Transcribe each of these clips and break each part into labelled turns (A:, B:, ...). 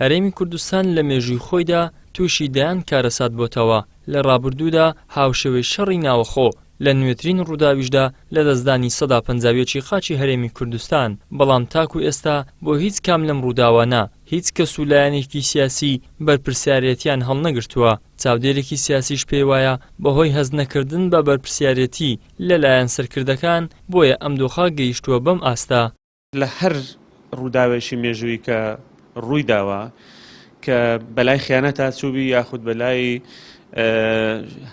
A: هەرێمی کوردستان لە مێژووی خۆیدا تووشی دەیان کارەسات بۆتەوە، لە ڕابردوودا هاوشێوەی شەڕی ناوەخۆ، لە نوێترین ڕووداویشدا لەدەستدانی 51% ی خاکی هەرێمی کوردستان، بەڵام تاکو ئێستا بۆ هیچ کام لەم ڕووداوانە هیچ کەس و لایەنێکی سیاسی بەرپرسیارێتیان هەڵنەگرتووە، چاودێرێکی سیاسیش پێیوایە بەهۆی هەست نەکردن بە بەرپرسیارێتی لەلایەن سەرکردەکان بۆیە ئەم دۆخە گەیشتووە بەم ئاستە.
B: لە هەر ڕووداوێکی مێژوویی کە ڕووی داوە کە بەلای خیانەتا چووبی یاخود بەلای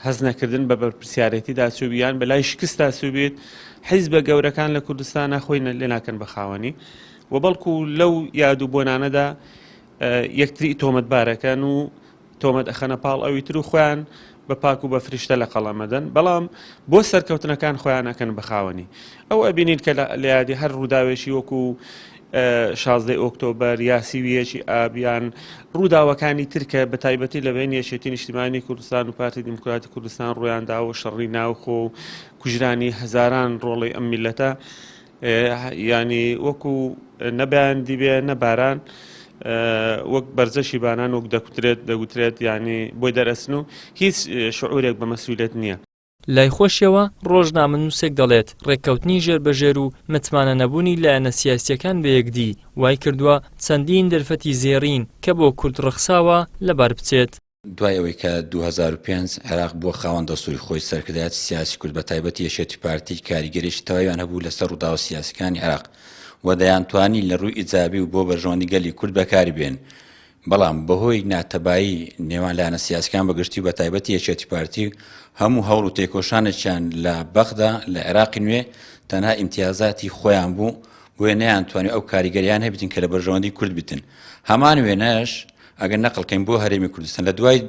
B: هەست نەکردن بە بەرپرسیارێتیدا چووبی یان بەلای شکستا چووبیت حیزبە گەورەکان لە کوردستانە خۆی لێ ناکەن بە خاوەنی و بەڵکو لەو یاد و بۆنانەدا یەکتری تۆمەتبارەکەن و تۆمەت ئەخەنە پاڵ ئەوی تر و خۆیان بە پاک و بە فریشتە لە قەڵەم ئەدەن بەڵام بۆ سەرکەوتنەکان خۆیان ئەکەن بە خاوەنی ئەو ئەبینین کە لە یادی هەر ڕووداوێکی وەکو شازدەی ئۆکتۆبەر یا سیویەکی ئاب یان ڕووداوەکانی تر کە بە تایبەتی لە بین یەکێتی نیشتیمانی کوردستان و پارتی دیموکراتی کوردستان ڕوویان داوە شەڕی ناوخۆ و کوژرانی هەزاران ڕۆڵەی ئەم میلەتە یانی وەکو نە بەیان دیبێ نە باران وەک بەرزەشی بانان وەک دەکوترێت دەگوترێت ینی بۆی دەرەسن و هیچ شعورێک بە مەسیولێت نییە.
A: لای خۆشیەوە ڕۆژنامەنووسێک دەڵێت، ڕێککەوتنی ژێربەژێر و متمانە نەبوونی لایەنە سیاسییەکان بە یەکدی، وایکردووە چەندین دەرفەتی زێڕین کە بۆ کورد ڕەخساوە لەبار بچێت.
C: دوای ئەوەی کە 2005 عێراق بووە خاوەن دەستوری خۆی، سەرکردایەتی سیاسی کورد بە تایبەتی یەکێتی پارتی کاریگەریی تەواویان هەبوو لەسەر ڕووداوە سیاسیەکانی عێراق و دەیانتوانی لە ڕووی ئیجابی و بۆ بەرژەوەندی گەلی کورد بەکاری بێن بەڵام بەهۆی ناتەبایی نێوان لایەنە سیاسەکان بە گشتی و بە تایبەتی یەکێتی پارتی هەموو هەوڵ و تێکۆشانێکیان لە بەغدا لە عێراقی نوێ تەنها ئیمتیازاتی خۆیان بوو بۆیە نەیانتوانی ئەو کاریگەریان هەبیتن کە لە بەرژەوەندی کورد بیتن هەمان وێنەش ئەگەر نەقل کەین بۆ هەرێمی کوردستان لە دوای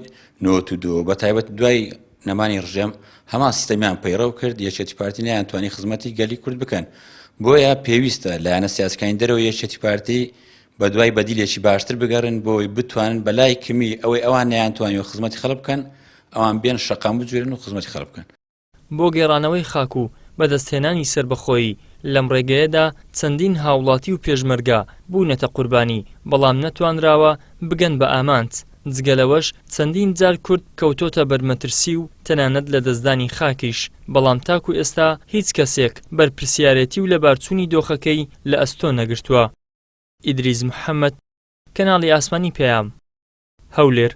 C: 92 بە تایبەت دوای نەمانی ڕژێم هەمان سیستەمیان پەیڕەو کرد یەکێتی پارتی نەیانتوانی خزمەتی گەلی کورد بکەن بۆیە پێویستە لایەنە سیاسەکانی دەرەوە یەکێتی پارتی بە دوای بەدیلێکی باشتر بگەڕن بۆی بتوانن بەلای کمی ئەوەی ئەوان نەیانتوانیوە خزمەتی خەڵک بکەن ئەوان بێن شەقام بجوێنن و خزمەتی خەڵک بکەن.
A: بۆ گێڕانەوەی خاک و بەدەستهێنانی سەربەخۆیی، لەم ڕێگەیەدا چەندین هاوڵاتی و پێشمەرگە بوونەتە قوربانی، بەڵام نەتوانراوە بگەن بە ئامانج، جگە لەوەش چەندین جار کورد کەوتۆتە بەر مەترسی و تەنانەت لەدەستدانی خاکیش، بەڵام تاکو ئێستا هیچ کەسێک بەرپرسیارێتی و لەبارچوونی دۆخەکەی لە ئەستۆ نەگرتووە. ئیدریس محەمەد، کەناڵی ئاسمانی پەیام، هەولێر.